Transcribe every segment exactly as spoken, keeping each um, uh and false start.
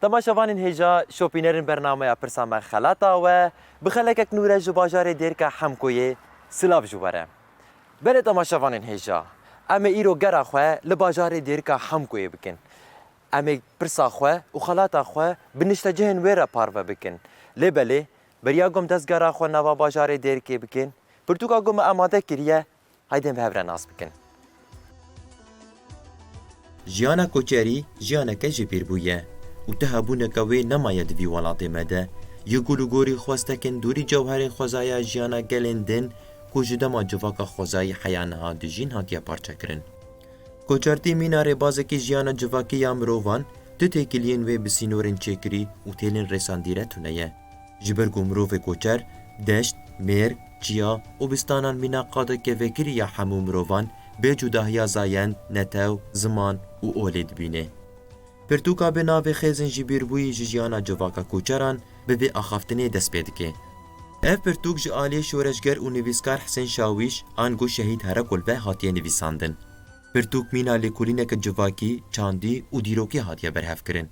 Temaşevanên hêja, şopînerên bernameya Pirsa Me Xelata we, bi xelekek nû re ji bajarê Dêrika Hemkoyê silav ji we re. Belê temaşevanên hêja, em ê îro gera xwe li bajarê Dêrika Hemkoyê bikin. Em ê pirsa xwe û xelata xwe bi niştecihên wê re parve bikin. Lê belê, beriya ku em destgera xwe nava bajarê Dêrikê bikin, pirtûka ku me amade kiriye, haydên bi hev re nas bikin. Jiyana koçerî jiyaneke jibîrbû ye û ti hebûneke wê nemaye di vî welatê me de. Yê ku li gorî xwestekên dûrî cewherên xwezaya jiyana gelên din ku ji dema civaka xwezayî heya niha dijîn hatiye parçekirin. Koçertî mîna rêbazekî jiyana civakî ya mirovan, tu têkiliyên wê bi sînorên çêkirî û têlên rêsandî re tune ye. Ji ber ku mirovê koçer, deşt, mêr, çiya û bistanan mîna qadeke vekirî ya hemû mirovan, bê cudahiya zayend, netew, ziman û olê dibîne. Pirtûka bi navê Xêzin ji bîrbûyî ji jiyana civaka koçeran bi vê axaftinê dest pê dike. Ev pirtûk ji aliyê şoreşger û nivîskar Hisên Şawîş, ango Şehîd Herekol ve hatiye nivîsandin. Pirtûk mîna lêkolîneke civakî, çandî û dîrokî hatiye berhevkirin.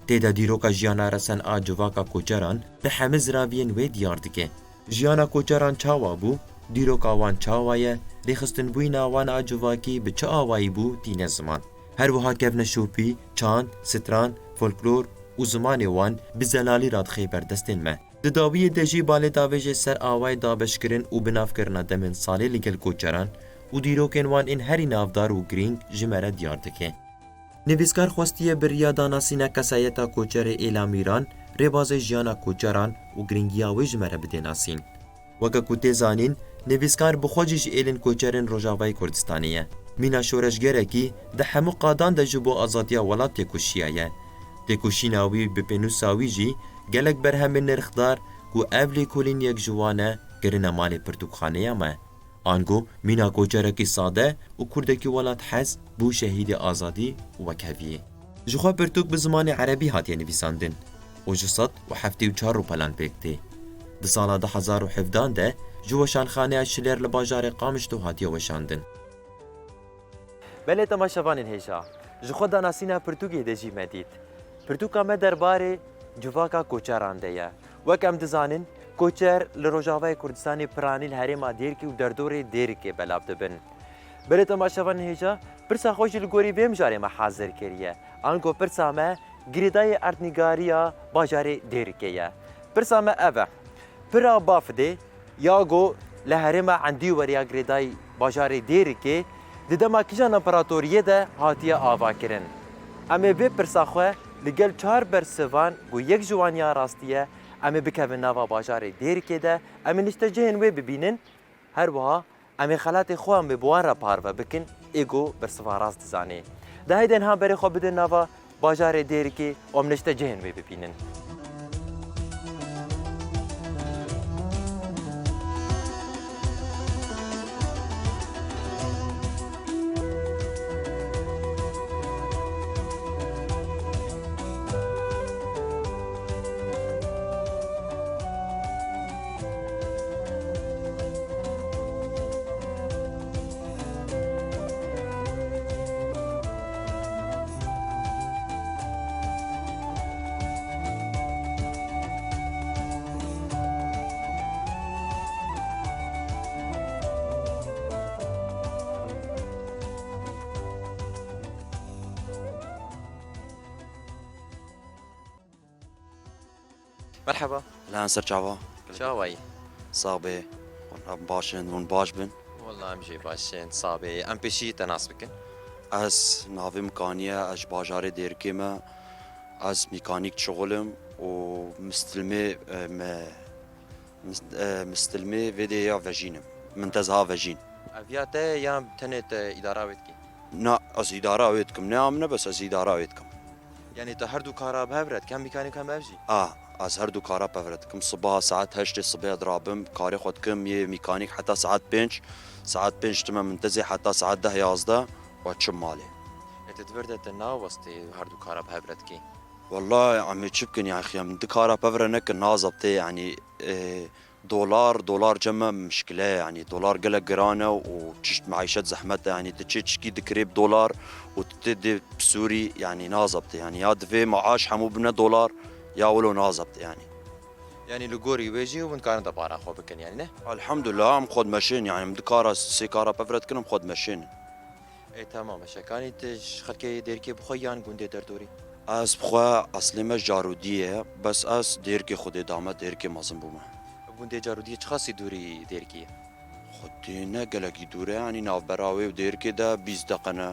Tê de dîroka jiyana resen a civaka koçeran bi hemî ziraviyên wê diyar dike. Jiyana koçeran çawa bû, dîroka wan çawa ye, rêxistinbûyîna wan a civakî bi çi awayî bû tîne ziman. Her wiha kevneşopî, çand, stran, folklor û zimanê wan bi zelalî radixe ber destên me. Di dawiyê de jî balê davêjê ser awayê dabeşkirin û binavkirina demên salê li gel koçeran û dîrokên wan ên herî navdar û girîng ji me re diyar dike. Nivîskar xwestiye bi riya danasîna kesayeta koçerê Êla Mîran, rêbazê jiyana koçeran û girîngiya wê ji me re bide nasîn. Weke ku tê zanîn, nivîskar bi xwe jî ji êlên koçerên Rojavayê Kurdistanê ye. Mîna şoreşgerekî di hemû qadan de ji bo azadiya welat têkoşiya ye. Têkoşîna wî bi pênûsa wî jî gelek berhemên nirxdar ku ev lêkolîn yek ji wan e, kirine malê pirtûkxaneya me. Ango mîna koçerekî sade û kurdekî welathez bû şehîdê azadî û wekheviyê. Ji xwe pirtûk bi zimanê erebî hatiye nivîsandin û ji sed û heftê û çar rûpelan pêk tê. Di sala du hezar û hevdan de ji Weşanxaneya Şilêr li bajarê Qamişlo hatiye weşandin. Belê temaşevanên hêja, ji xwe danasîna pirtûkê de jî me dît. Pirtûka me derbarê civaka koçeran de ye. Wek em dizanin, koçer li Rojavayê Kurdistanê piranî li herêma Dêrikê û derdorê Dêrikê belav dibin. Belê temaşevanên hêja, pirsa xwe jî li gorî vê mijarê me hazir kiriye. Ango pirsa me girêdayî erdnîgariya bajarê Dêrikê ye. Pirsa me ev e. Pira Bafidê ya ku li herêma Endî weriya girêdayî bajarê Dêrikê di dema kîjan împeratoriyê de hatiye avakirin? Em ê vê pirsa xwe li gel çar bersivan ku yek ji wan ya rastî ye, em ê bikevin nava bajarê Dêrikê de, em ê niştecihên wê bibînin. Her wiha em ê xelatê xwe em ê bi wan re parve bikin, ê ku bersiva rast dizanê. De heyde niha berê xwe bidin nava bajarê Dêrikê û em niştecihên wê bibînin. Merheba. Lan ser çava. Çawayî? Sax bê. Em baş in, hûn baş bin. Wela em jî baş in, sax bê. Em pêşî te nas bikin. Ez navê min Kaniye, ez ji bajarê Dêrikê me. Ez mîkanîk dişixulim û mistilmê, e, me, mis-, e, mistilmê vê dê ya vejînim. Min tez ha vejîn. Ev ya te ya tenê te îdara wê dikî? Na, ez îdara wê dikim. Ne ya min e, bes ez îdara wê dikim. Yanî tu her du kara bi hev re dikin, hem mîkanîk hem ev jî? A, ez her du kara bi hev re dikim. Siba saet heştê sibê dirabim, karê xwe dikim, yê mîkanîk heta saet pênc. Saet pênc dime mintezê heta saet deh yazdeh û çim malê. E, tu di vir de tu nawestê her du kara bi hev re dikî? Wallahî, em ê çi bikin, yanî, em du kara bi hev re nekin, nazebitê, yanî, e, Dolar, dolar cem me mişkile ye, yanî dolar gelek giran e û çişt meîşet zehmet e, yanî tu çê çikî dikirê bi dolar û tu tê dê bi sûrî, yanî nazebitê, yanî ya divê maaş hemû bine dolar ya wilo nazebitê, yanî. Yanî li gorî wê jî hûn dikarin te para xwe bikin, yanî ne? Elhamdulillah, em xwe dimeşên, yanî em du kara, sê kara pevre dikin, em xwe dimeşên. Ê, temam e. Şekanî tu ji xelkê Dêrikê bi xwe yan gundê derdorî? Ez bi xwe eslê me ji Carûdiyê ye, bes ez Dêrikê Xwedê dame, Dêrikê mezin bûme. Gundê Carûdiyê çiqasî dûrî Dêrikê ye? Xwedê ne gelekî dûr e, yanî navbera wê û Dêrikê de bîst deqe ne,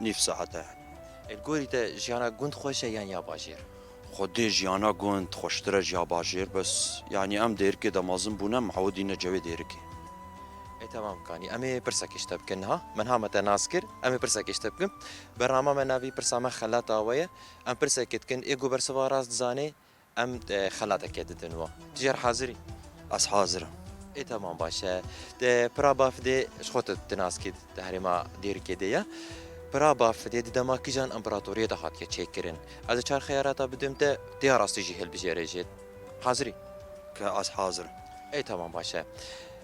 nîv saet e. Ê, li gorî te jiyana gund xweş e yan ya bajêr? Xwedê jiyana gund xweştir e ji ya bajêr, bes yanî em Dêrikê de mezin bûne, em ewidîne cewê Dêrikê. Ê, temam kanî. Em ê pirsekê ji te bikin niha. Min ha me te nas kir. Em ê pirsekê ji te bikin. Bernama me navê pirsa me xelata we ye. Em pirsekê dikin. Ê ku bersiva rast dizanê, em, e, xelatekê didin we. Tu jê re hazir î? Ez hazir im. Ê, temam, baş e. De, pira bafidê ji xwe tu, tu nas kî di herêma Dêrikê de ye. Pira bafidê di dema kîjan împeratoriyê de hatiye çêkirin? Ez ê çar xeyarata bidim te, tê ya rastî jî hilbijêre jê. Hazir î? Ke ez hazir im. Ê, temam, baş e.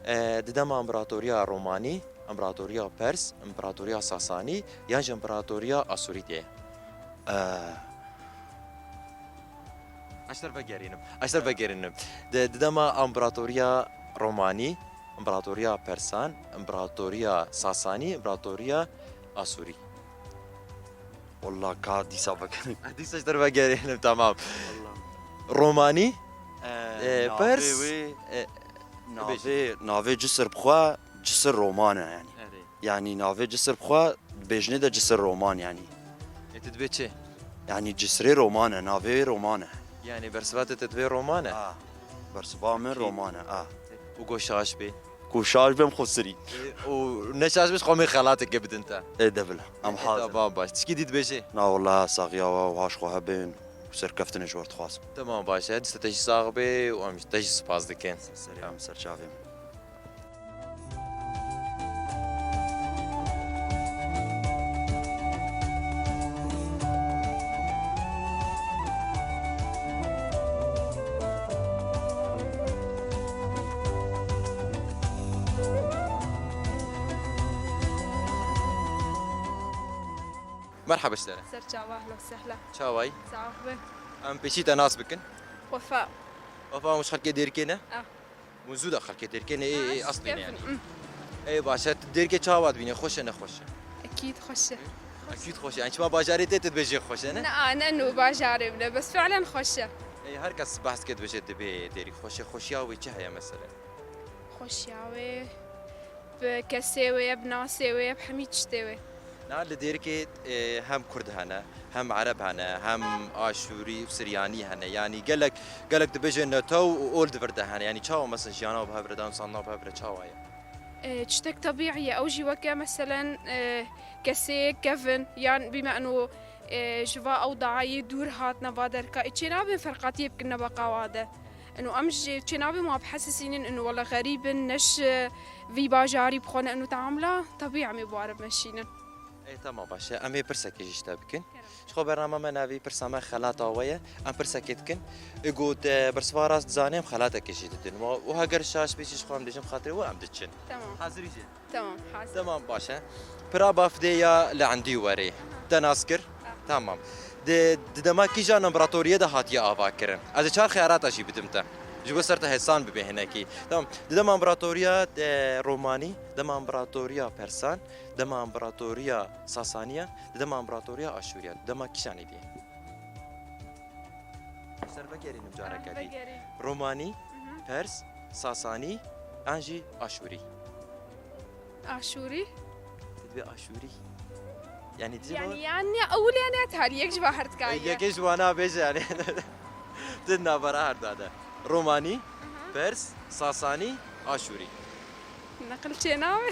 E, di dema împeratoriya Romanî, împeratoriya Pers, împeratoriya Sasanî yan jî împeratoriya Asûrî de ye? E, Ez ji te re vegerînim. Ez ji te re vegerînim. Di, di dema împeratoriya Romanî, împeratoriya Persan, împeratoriya Sasanî, împeratoriya Asûrî. Wallah ka dîsa vegerînim. Dîsa ji te re vegerînim, tamam. Wallah. Romanî, e, e, navê Pers, wê, e, navê, navê Cisir bi xwe Cisir Roman e, yanî. Erê. Yanî navê Cisir bi xwe dibêjinê de Cisir Roman, yanî. Ê, tu dibê çi? Yanî Cisirê Roman e, navê wê Roman e. Yanî bersiva te, te dibê Roman e? A, bersiva min Roman e, a. Û go şaş bê? Ku şaş bê em xwe sirî. Ê, û ne şaş bê, xwe mê xelateke bidin te. Ê, de bila, em hazir. Ê, tamam, baş. Tişkî dî dibêjê? Na, wela saxiya we û haş xwe hebin û serkeftinê ji we dixwazim. Tamam, baş e. Dîsa te jî sax bê û em ji te jî spas dikin. Serê min, ser çavê min. Merhaba ji te re. Ser çava, ehla sehla. Çawayî? Sax be. Em pêşî te nas bikin. Wefa. Wefa, hûn ji xelkê Dêrikê ne? Ah. Hûn zû de xelkê Dêrikê ne, ê, ê, eslî ne yanî. Ê, baş e, tu Dêrikê çawa dibînî? Xweş e, nexweş e? Ekîd xweş e. Ekîd xweş e. Yanî çima bajarê te tu dibêjê xweş e, ne? Na, ne nû bajarê min e, bes fiilen xweş e. Ê, her kes behs dike dibêje dibê Dêrik xweş e. Xweşiya wê çi heye mesela? Xweşiya wê bi kesê wê ye, bi nasê wê ye, bi hemî tiştê wê. Na, li Dêrikê, e, hem Kurd hene, hem Ereb hene, hem Aşûrî û Siryanî hene. Yanî gelek, gelek dibêje netew û ol di vir de hene. Yanî çawa mesela jiyana bi hev re, danûstandina bi hev re çawa ye? E, tiştek tebîî ye. Ew jî weke meselen, e, kesê kevin yan bîme eno, e, ji va ewdayê dûr hatine va derka. Ê, çênabin ferqatiyê bikin nebeqa wa de. Eno em jî çênabin wa bihesisînin, eno wele xerîb in, ne ji vî bajarî bi xwe ne, eno teamula tebîî em ê bi wa re bimeşînin. Ê, tamam, baş e. Em ê pirsekê jî ji te bikin. Kerem. Ji xwe bernama me navê pirsa me xelata we ye. Em pirsekê dikin. Ê, got, e, bersiva rast dizanê, em xelatekê jî didin. Wa, û heger şaş bê jî ji xwe em dibêjin, xatirê we em diçin. Tamam. Hazirî jî? Tamam, hazir. Tamam, baş e. Pira bafdê ya li endî werê. Aha. Te nas kir? Ah. Tamam. Di, di dema kîjan împeratoriyê de hatiye avakirin? Ez ê çar xeyarata jî bidim te. Ji bo ser te hêsan bibe hinekî. Tamam. Di dema împeratoriya, e, Romanî, dema împeratoriya Persan, dema împeratoriya Sasaniyan, di dema împeratoriya Aşûriyan. Dema kîjanê dî? Ser vegerînim careke dî. Vegerîn. Romanî, mhm, Pers, Sasanî, an jî Aşûrî? Aşûrî. Tu dibê Aşûrî? Yanî, tu dibê... Yanî, yanî, ewil yanî, tarî yek ji va her dikayê. Yekê ji wana bêje yanî. Tu navbera her da de. Romanî, mhm, Pers, Sasanî, Aşûrî. Neqil çênabe.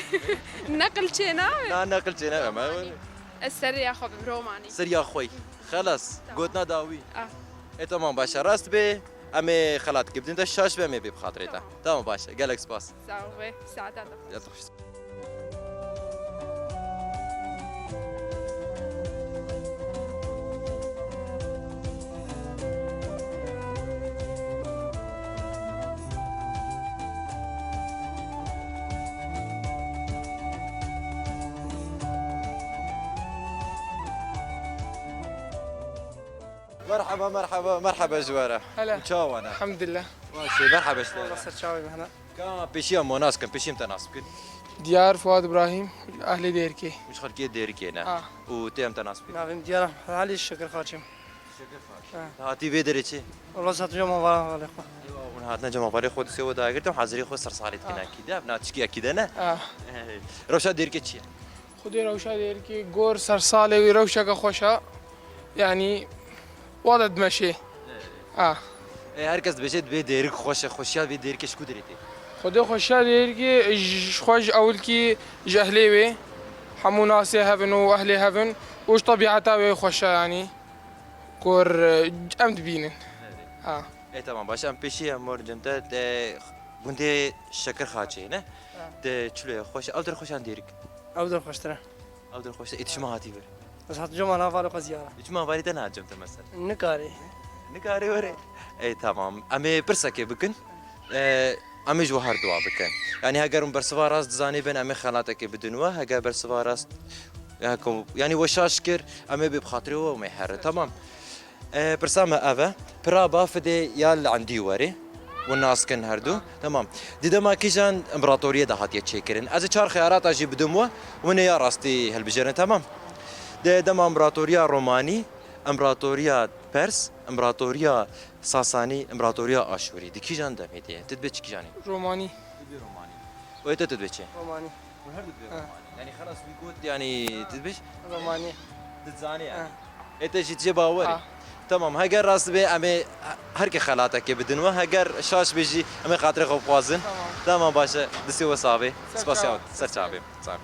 Neqil çênabe. Na, neqil çênabe, me. Romanî. Ez ser ya xwe bim, Romanî. Ser ya xwe. Xelas, tamam. Gotina dawî. Ah. E, tamam, baş e, rast bê. Em ê xelateke bidin te, şaş be, em ê bê bi xatirê te. Tamam. Tamam, baş e. Gelek spas. Sağ ol be. Saeta te xweş. Ya te xweş. Merheba, merheba, merheba ji we re. Hele. Çawa ne? Elhamdülillah. Baş e, merheba ji te re. Allah ser çavê me hene. Ka pêşiya me nas kin, pêşiyê me te nas bikin. Diyar Fuat İbrahim, ehlê Dêrikê. Ji xelkê Dêrikê ne. Ha. Û tê em te nas bikin. Navê min Diyar Elî Şikir Xaçim. Şikir Xaçim. Ha. Te hatî vê derê çi? Wala satim cema vara xalê xwe. Eywa, hûn hatine cema varê xwe di sêwe dagirtin, hazirê xwe sersalê dikin. Ha. Ekîde, ev na tişkî ekîde ne? Ha. Eh, rewşa Dêrikê çi ye? Xwedê rewşa Dêrikê gor sersalê wî rewşeke xweş e. Yanî wa de dimeşê. Ha. E, her kes dibêje dibê Dêrik xweş e, xweşiya vê Dêrikê ji ku derê tê? Xwedê xweşiya Dêrikê ji xwe ji ewilkî ji ehlê wê. Hemû nasê hev in û ehlê hev in û ji tebîeta wê xweş e yanî. Gor, e, em dibînin. Ha. E, tamam, baş e, em pêşî em mor cem te, te gundê Şekir Xaçê ne? Ha. Te çilo ye xweş, ew dir xweş an Dêrik? Ew dir xweştir e. Ew dir xweş e, ê tu çima hatî vir? Ez hat cema nava li xwe ziyara. Çima varî te nehat cem te mesela? Nikarî. Nikarî were? Ey, tamam. Em ê pirsekê bikin. E, em ê ji we her dua bikin. Yanî heger hûn bersiva rast dizanî bin, em ê xelatekê bidin we. Heger bersiva rast, ya ku, yanî we şaş kir, em ê bê bi xatirê we, em ê herin. Tamam. E, pirsa me ev e. Pira bafidê ya li endî werê. Hûn nas kin her du. Tamam. Di dema kîjan împaratoriyê de hatiye çêkirin? Ez ê çar xeyarata jî bidim we. Hûn ê ya rastî hilbijirin, tamam? Di dema împaratoriya Romanî, împaratoriya Pers, împaratoriya Sasanî, împaratoriya Aşûrî. Di kîjan demê de ye? Tu dibê çi kîjanê? Romanî. Tu dibê Romanî. Û ê te tu dibê çi? Romanî. Hûn her du dibê Ha. Romanî. Yanî xelas wî got, yanî tu dibê çi? Romanî. Tu dizanî yanî. Ha. Ê te jî tu jê bawer î? Ha. Tamam, heger rast bê, em ê her kê xelatekê bidin we. Heger şaş bê jî, em ê xatirê xwe bixwazin. Tamam. Tamam, baş e. Distê we sax bê. Ser Spasiya çawa. Ser çavê. Sağ ol.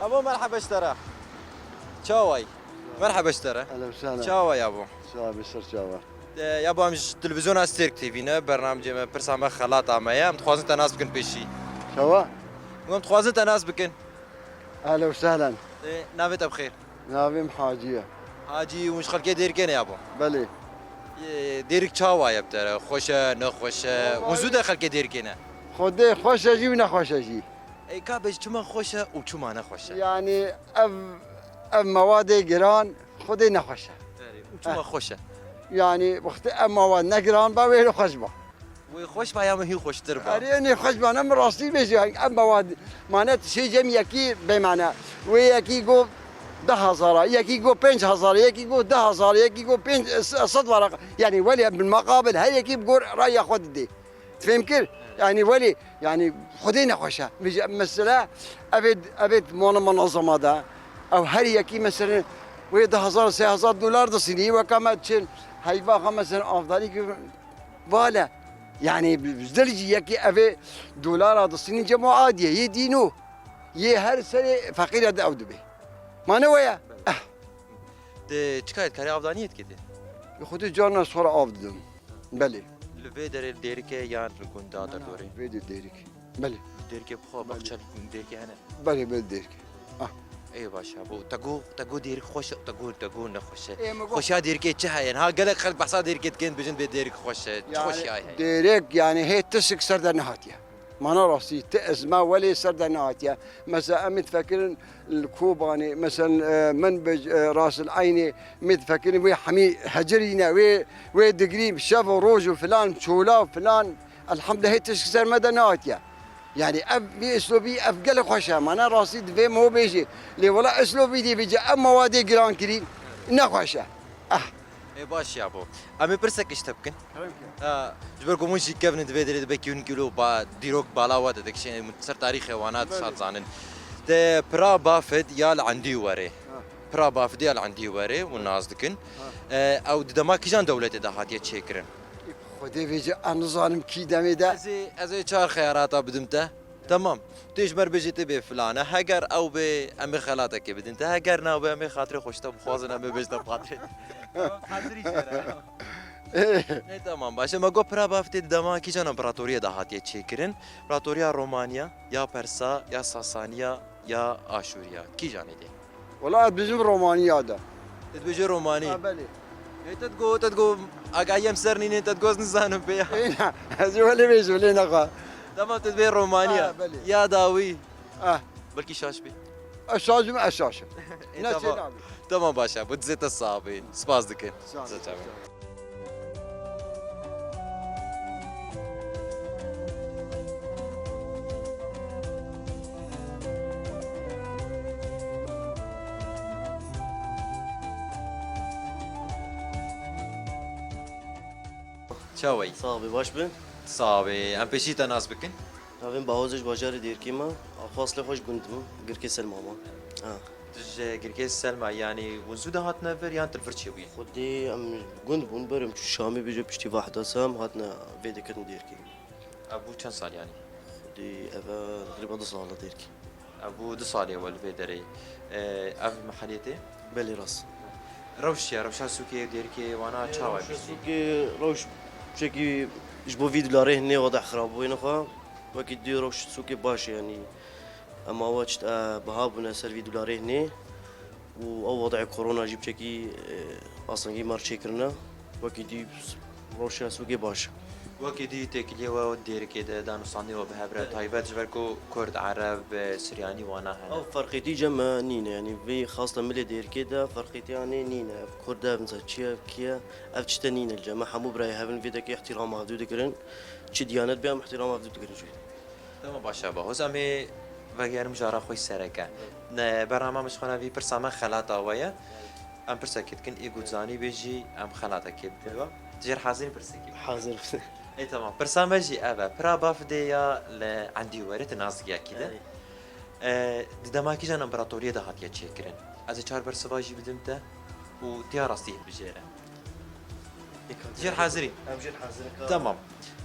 Abo, merheba ji te re. Çawa yî? Merheba ji te re. Ehlen we sehlen. Çawa yî abo? Çawa be, ser çava. E, yabo, em ji televîzyona Stêrk T V ne, bernamecê me, pirsa me, xelata me ye. Em dixwazin te nas bikin pêşî. Çawa? Em dixwazin te nas bikin. Ehlen we sehlen. E, navê te bi xêr? Navê min Hacî ye. Hacî, hûn ji xelkê Dêrikê ne yabo? Belê. E, Dêrik çawa ye bi te re? Xweş e, nexweş e? Hûn zû de xelkê Dêrikê ne? Xwedê xweş e jî û nexweş e jî. Ey, ka bêjî çima xweş e û çima nexweş e? Yanî ev, ev mewadê giran Xwedê nexweş e. Erê, û çima xweş e? Yanî wextê ev mewad negiran ba wê xweş ba. Wê xweş ba ya min hîn xweştir ba? Erê, enê xweş ba, ne min rastî bêjî, yanî ev mewad mane tu şê cem yekî bêmane. Wê yekî got deh hezara, yekî got pênc hezara, yekî got deh hezara, yekî got pênc sed waraqa. Yanî welê bil meqabil her yekî bi gor raya xwe didê. Fêm kir? Yanî welê, yanî Xwedê nexweş e. Vêje mesela, evê, evê mona munazama de, ew her yekî mesela wê du hezar, sê hezar dolar disînî, weka me diçin heyva xwe mesela avdarî kir, vale. Yanî bi zil jî yekî evê dolara disînî cema adiye, yê dîno, yê her serê feqîre de ew dibe. Ma ne weye? Eh. Di çi karê, karê avdaniyê dikê te? Xwedê carna sora av didim. Belê. Li vê derê li Dêrikê yan li gunda derdorê? Vê de Dêrik. Belê. Dêrikê bi xwe, Belê. Baxça li Dêrikê hene? Belê, belê Dêrikê. Ah. Ê baş e, bo te got, te got Dêrik xweş e, te got, te got nexweş e. Ê, min got Xweşiya Dêrikê çi heye? Ha, gelek xelk behsa Dêrikê dikin, dibêjin bê Dêrik xweş e. Çi Yani, xweşiya heye? Dêrik, yani, hê tişik ser de nehatiye. Mana rastî, ti ezma welê ser de nehatiye. Mesela, em ê difikirin li Kobanê, mesela, e, min bi, e, Ras el Eynê, em ê difikirin wê hemî hecirî ne, wê, wê digrî şev û roj û filan, çola û filan. Elhamdulillah, hê tişk ser me de nehatiye. Yani, ev, vî eslobî, ev gelek xweş e. Mana rastî divê min bêjê. Lê wela eslobî dê bêje, ev mewadê giran kirî, ne xweş e. Ah. Ê, baş ya bo. Em ê pirsek ji te bikin. Kerem ke. Ha, ji ber ku hûn jî kevin divê derê de belkî hûn kîlo ba, dîrok bala we de dikişên ser tarîxê wana Belê. Dişat zanin. Te pira bafid ya li endî were. Ha. Pira bafid ya li endî were û nas dikin. Ha. E, ew di dema kîjan dewletê de hatiye çêkirin? Xwedê vêce ez nizanim kî demê de. Ez ê, ez ê çar xeyarata bidim te. Temam. Tu ji me re bêjî tu bê filan e. Heger ew bê, em ê xelatekê bidin te. Heger na bê, em ê xatirê xwe ji te bixwazin, em ê bêjin te bi xatirê. Hazirî jê re. Ê, temam, baş e. Me got pira bafidê di dema kîjan împaratoriyê de hatiye çêkirin? Împaratoriya Romaniya, ya Persa, ya Sasaniya, ya Aşûriya? Kîjanê dê? Wela ez dibêjim Romaniya de. Tu dibêjî Romanî? Ha, belê. Ê, te digo, te digo, agahiyê em ser nînê, te digo, ez nizanim pê ya. Ê, na, ez ê welê bêjim, lê nexwe. Tamam, tu dibê Romaniya. Ha, belê. Ya dawî. Ah. Belkî şaş bî. Ez şaş im, ez şaş im. Ê, ne tamam. Şey nabî. Tamam, baş e. Bu dizê te sax bî. Spas dikin. Sağ ol. Sağ ol. Çawa yî? Sax bî, baş bî. Sax bî. Em pêşî te nas bikin. Navê min Bahoz e, ji bajarê Dêrkê me. Axwaslê xwe ji gund me, Girkê Selma me. Ha. Tu ji Girkê Selma, yanî hûn zû de hatine vir yan tu li vir çêbûyî? Xwedê em gund bûn, berê em çû Şamê, bêje piştî vahda sa em hatine vê de ketin Dêrkê. Ev bû çend sal yanî? Xwedê ev e teqrîben du sal e Dêrkê. Ev bû du salê we li vê derê. E, ev meheliyê te? Belê, rast. Rewş çi ye? Rewşa sûkê Dêrkê wana çawa ye? Rewşa sûkê, rewş çekî ji bo vî dolarê hinê wadeh xirab bûyî nexwe. Wekî dî rewş sûkê baş e, yanî ema we çit, e, biha bûne ser vî dolarê hinê. Û ew wadeyê korona jî piçekî, e, asangî me re çêkirine. Wekî dî rewşa sûkê baş e. Wekî dî têkiliyê we û Dêrikê de danûstandinê we bi hev re, taybet ji ber ku Kurd, Ereb, e, Siryanî wana hene. Ew ferqêtî cem me nîne, yanî vê xasta milê Dêrikê de ferqêtiyanê nîne. Ev Kurd e, ev çi ye, ev kî ye, ev tişte nîne li cem me. Hemû birayê hev in, vê dekê îhtîrama hevdû dikirin. Çi diyanet be, em îhtîrama hevdû dikirin jî. Dema baş e, Bahoz. Em ê vegerin mijara xwe yî sereke. Ne, bernama min ji xwe re vî pirsa me xelata we ye. Em pirsekê dikin, ê ku zanî bê jî em xelatekê bikin. Eywa. Tu jê re hazir î pirsekê? Hazir. Ê, temam. Pirsa me jî ev e. Pira bafidê ya li Endîwerê, tu nazikiya kî de. Ey. E, di dema kîjan împaratoriyê de hatiye çêkirin? Ez ê çar bersiva jî bidim te û tiya rastî hilbijêre. Jê re hazirî? Em jê re hazir in, ka. Tamam.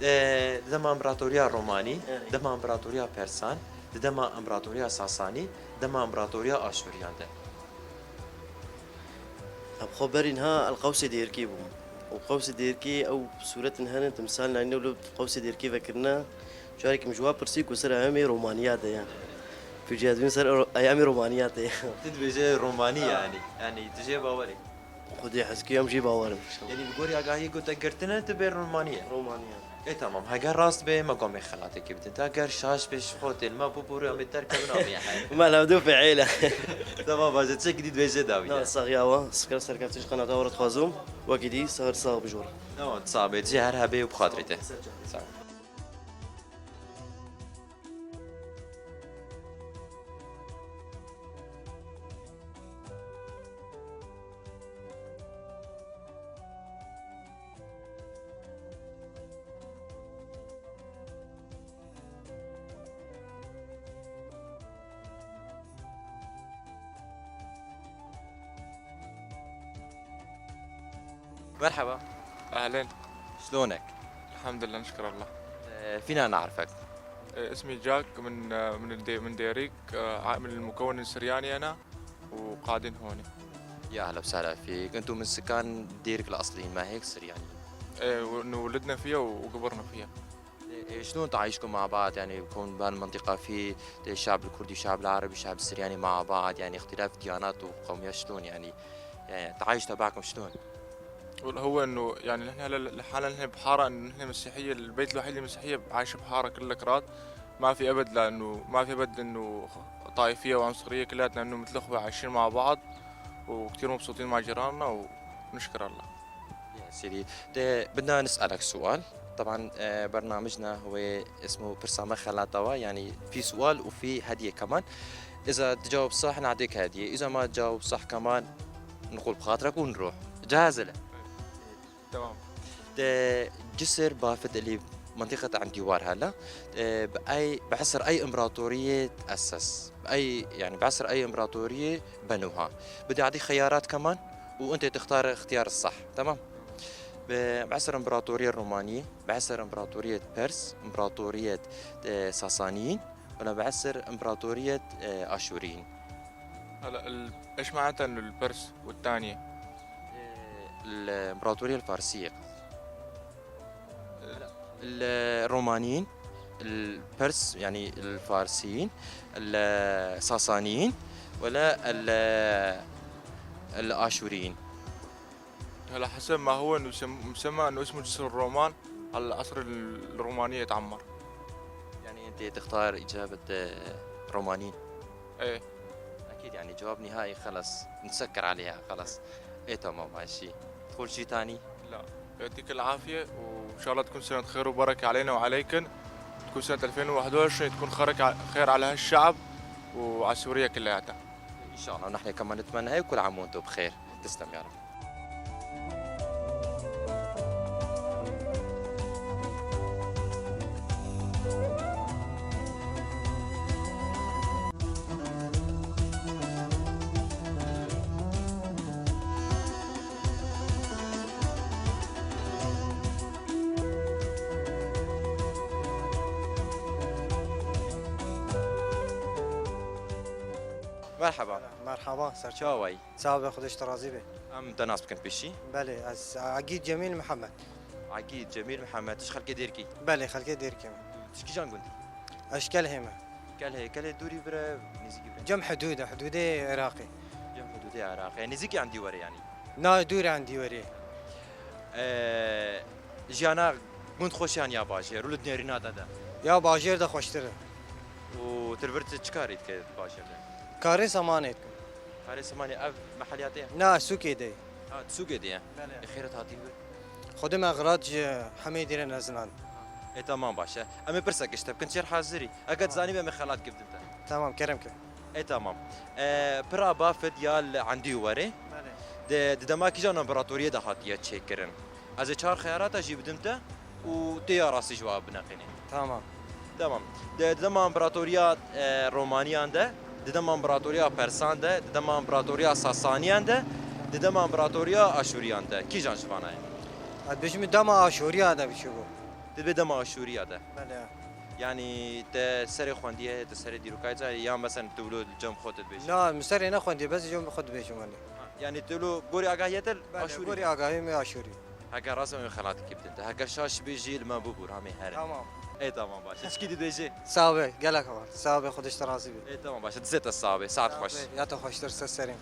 E, di dema împaratoriya Romanî, Evet. Dema împaratoriya Persan, di dema împaratoriya Sasanî, dema împaratoriya Aşûriyan de. Em xwe berî niha li qewsê Dêrikê bûm. Û qewsê Dêrikê ew sûretin hene, timsal nayîne û li qewsê Dêrikê vekirine. Carekî min ji wan pirsî ku ser eyamê Romaniya de ye. Tu jî ez bîm ser ro-, eyamê Romaniya de ye. Tu dibêje Romanî Ha. yanî. Yanî tu jê bawer î. Xwedê hezkî em jî bawer in. Yanî bi gorî agahiyê ku te girtine, tu bê Romaniya. Romaniya. Ê, tamam. Heger rast bê, me gomê xelatekê bidin. Te heger şaş bê, ji xwe têl me bû, borê em ê derkevin, em ê herin. Me lewdû fiîl e. Tamam, baş e. Çek dî dibêje dawî Na, de. Saxiya we, sipês serkeftin ji qenata we re dixwazim. Wekî dî, ser sax bijor. Tamam, sax bê. Cê her hebê û bi xatirê te. Ser çavê. Sağ ol. مرحبا. أهلين. شلونك؟ الحمد لله، نشكر الله. آه، فينا نعرفك؟ آه، اسمي جاك، من، آه، من الدي-، من ديريك، آه، ع-، من المكون السرياني أنا، وقاعدين هون. يا أهلا وسهلا فيك. أنتوا من سكان ديرك الأصليين، ما هيك؟ سريانيين. إيه، ون-، ولدنا فيها وكبرنا فيها. إيه، شلون تعايشكم مع بعض؟ يعني، بكون بهالمنطقة في الشعب الكردي، الشعب العربي، الشعب السرياني مع بعض، يعني، اختلاف ديانات وقوميات، شلون يعني؟ يعني، التعايش تبعكم شلون؟ وال-، هو إنه، يعني، نحن هلا لحالنا نحن بحارة، إنه نحن مسيحية، البيت الوحيد اللي مسيحية عايشة بحارة كلها كراد. ما في أبد، لأنه ما في أبد إنه طائفية وعنصرية، كلياتنا إنه مثل أخوة عايشين مع بعض، وكتير مبسوطين مع جيراننا، ونشكر الله. يا سيدي، ت-، بدنا نسألك سؤال. طبعًا، آه، برنامجنا هو اسمه برسامة خلاتوا، يعني في سؤال وفي هدية كمان. إذا تجاوب صح نعطيك هدية، إذا ما تجاوب صح كمان نقول بخاطرك ونروح. جاهز لك؟ تمام. ت-، جسر بافت اللي منطقة عند ديوار هلا، آه، بأي، بعصر أي إمبراطورية تأسس؟ بأي، يعني بعصر أي إمبراطورية بنوها؟ بدي أعطيك خيارات كمان وأنت تختار اختيار الصح، تمام؟ ب-، بعصر إمبراطورية الرومانية، بعصر إمبراطورية بيرس، إمبراطورية، آه، ساسانيين، ولا بعصر إمبراطورية، آه، آشوريين؟ هلا ال-، إيش معناتها إنه البرس والتانية؟ آه، الإمبراطورية الفارسية. الرومانيين، البرس، يعني الفارسيين، الساسانيين، ولا ال-، الآشوريين؟ على حسب ما هو إنه يسم-، مسمى إنه اسمه جسر الرومان، على العصر الرومانية يتعمر. يعني أنت تختار إجابة، آه، رومانيين؟ إيه. أكيد، يعني جواب نهائي، خلص نسكر عليها، خلص. إيه، تمام، ماشي. تقول شي تاني؟ لا، يعطيك العافية، وإن شاء الله تكون سنة خير وبركة علينا وعليكن. تكون سنة ألفين وواحد وعشرين تكون خيرك ع-، خير على هالشعب وعلى سوريا كلياتها. إن شاء الله، ونحن كمان نتمنى هيك، وكل عام وأنتم بخير. تسلم يا رب. Merhaba. Merhaba, ser çawa yî? Sağ be, Xwedê ji te razî be. Em te nas bikin pêşî? Belê, ez Agî Cemîl Mihemed. Agî Cemîl Mihemed, tu ji xelkê Dêrkî? Belê, xelkê Dêrkî me. Tu ji kîjan gundî? Ez ji Kelhê me. Kelhê, Kelhê dûrî bire, nêzîkî bire? Cem hidûd e, hidûdê Iraqê. Cem hidûdê Iraqê. Nêzîkî Endî were yanî? Na, dûr Endî were. Ee, jiyana gund xweş e yan ya bajêr û li dinêrîna te de? Ya bajêr de xweştir e. Û tu li vir tu çi karî dike bajêr de? Karê semanê dikim. Karê semanê ev meheliya te ye? Na, sûkê de ye. Ha, tu sûkê de ye? Belê. Ê, xêret hatî vir. Xwedê me xirat ji hemê dîre nezinan. Ê, tamam, baş e. Em ê pirsek ji te bikin, çêr hazirî. Eger zanî be, em ê xelat kê bidin te. Tamam, kerem ke. Ê, tamam. E, pira bafid ya li Endî werê. Belê. Di, di dema kîjan împaratoriyê de hatiye çêkirin? Ez ê çar xeyarata jî bidim te û tê ya rastî ji we bineqînî. Tamam. Tamam. Di, di dema împaratoriya, e, Romaniyan de, di dema împaratoriya Persan de, di dema împaratoriya Sasaniyan de, di dema împaratoriya Aşûriyan de. Kîjan ji vana ye? Ez dibêjim dema Aşûriya de biçûbû. Dibê dema Aşûriya de. Belê. Yanî te serê xwendiye, te serê dîrokayê ca, yan mesela tu wilo li cem xwe tu dibêjî? Na, min serê nexwendiye, bes cem xwe dibêjim welê. Ha, yanî tu wilo gorî agahiyê te Belê, Aşûrî. Gorî agahiyê me Aşûrî. Heger rast em xelatî kê bidin te. Heger şaş bî jî li me bibûr, hamê herin. Tamam. Ê, tamam, baş e. Çikî dibêjê? Sağ be, gelek heval. Sağ be, Xwedê ji te razî be. Ê, tamam, baş e. Dizê te sağ be. Saet xweş. Sağ be, ya te xweştir, ser serê.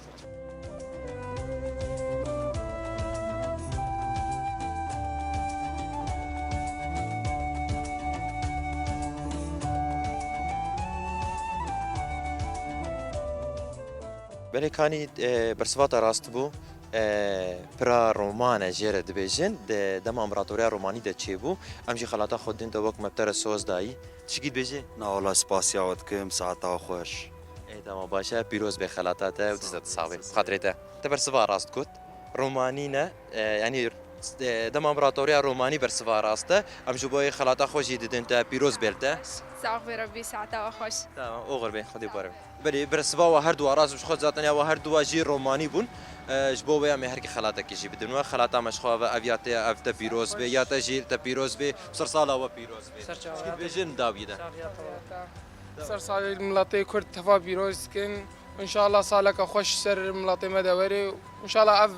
Belê Kanî, e, bersiva te rast bû. E, pira Roman e jê re dibêjin, di dema Împaratoriya Romanî de çêbû. Em jî xelata xwe didin te wek me bi te re soz dayî. Tişkî dibêjî? Na wala, spasiya we dikim, saeta we xweş. Ê, tamam, baş e, pîroz bê xelata te û dizê te sax bê. Bi xatirê te. Te bersiva rast got. Romanî ne, e, yanî, e, dema Împaratoriya Romanî bersiva rast e. Em ji bo xelata xwe jî didin te, pîroz bê li te. Sax bê Rebbî, saeta we xweş. Tamam, oxir bê, Xwedê bi we re be. Belê, bersiva we her duwa rast bû, ji xwe zaten ya we her duwa jî Romanî bûn. E, ji bo wê em ê herkî xelatekî jî bidin we. Xelata me ji xwe ve ev ya te, ev te pîroz bê, ya te jî te pîroz bê, sersala we pîroz bê. Ser çawa. Çi dibêjin dawî de? Ser salê miletê Kurd teva pîroz dikin. Înşallah saleke xweş ser miletê me de were. Înşallah ev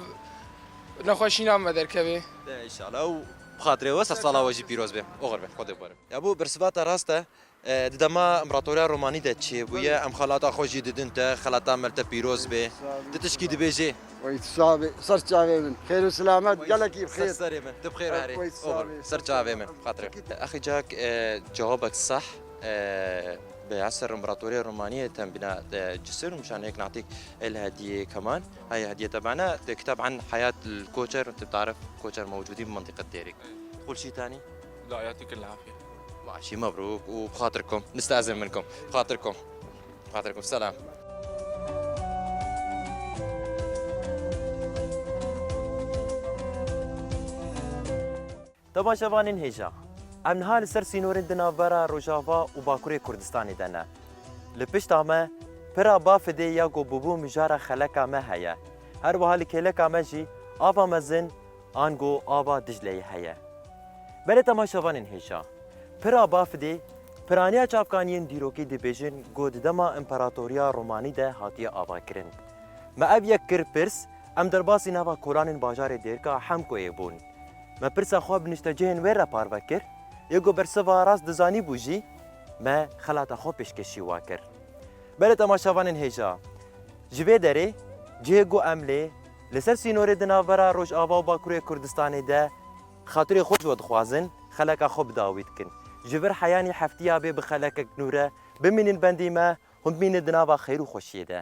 nexweşîna me derkeve. De înşallah. Û bi xatirê we, sersala we jî pîroz be. Oxir be, Xwedê bi we re be. Ya bû bersiva te rast e. E, di dema Împaratoriya Romanî de çêbûye, em xelata xwe jî didin te, xelata me li te pîroz bê. Tu tişkî dibêjê? Wey, tu sax bê, ser çavê min. Xêr û selamet, gelekî bi xêr. Ser serê min, tu bi xêr herê. Wey, tu sax bê. Ser çavê min, xatirê. Exî Cak, e, cewabek sah, e, bi esr Împaratoriya Romanî ye, tem bîna, e, cisir û nîşaneyek natik el hediyê keman. Hey hediyê te bana, de kitab an hayat koçer, tu tarif koçer mewcudî bi mentiqet Dêrik. Xulşî tanî? لا، يعطيك العافية. Maşî mebrûk û bi xatirkum. Nistazin minkum. Bi xatirkum. Bi xatirkum. Selam. Temaşevanên hêja, em niha li ser sînorên di navbera Rojava û Bakurê Kurdistanê de ne. Li pişta me pira Bafidê ya ku bûbû mijara xeleka me heye. Her wiha li kêleka me jî ava mezin ango ava Dicleyê heye. Belê temaşevanên hêja, pira Bafidê piraniya çavkaniyên dîrokî dibêjin ku di dema Împaratoriya Romanî de hatiye avakirin. Me ev yek kir pirs, em derbasî nava kolanên bajarê Dêrka Hemkoyê bûn. Me pirsa xwe bi niştecihên wê re parve kir, yê ku bersiva rast dizanîbû jî, me xelata xwe pêşkêşî wa kir. Belê temaşevanên hêja, ji vê derê cihê ku em lê Li ser sînorê di navbera Rojava û Bakurê Kurdistanê de xatirê xwe ji we dixwazin, xeleka xwe bi dawî dikin. Ji vir heyanî heftiya bê bi xelekek nû re bimînin bendî me, hûn bimînin di nava xêr û xweşiyê de.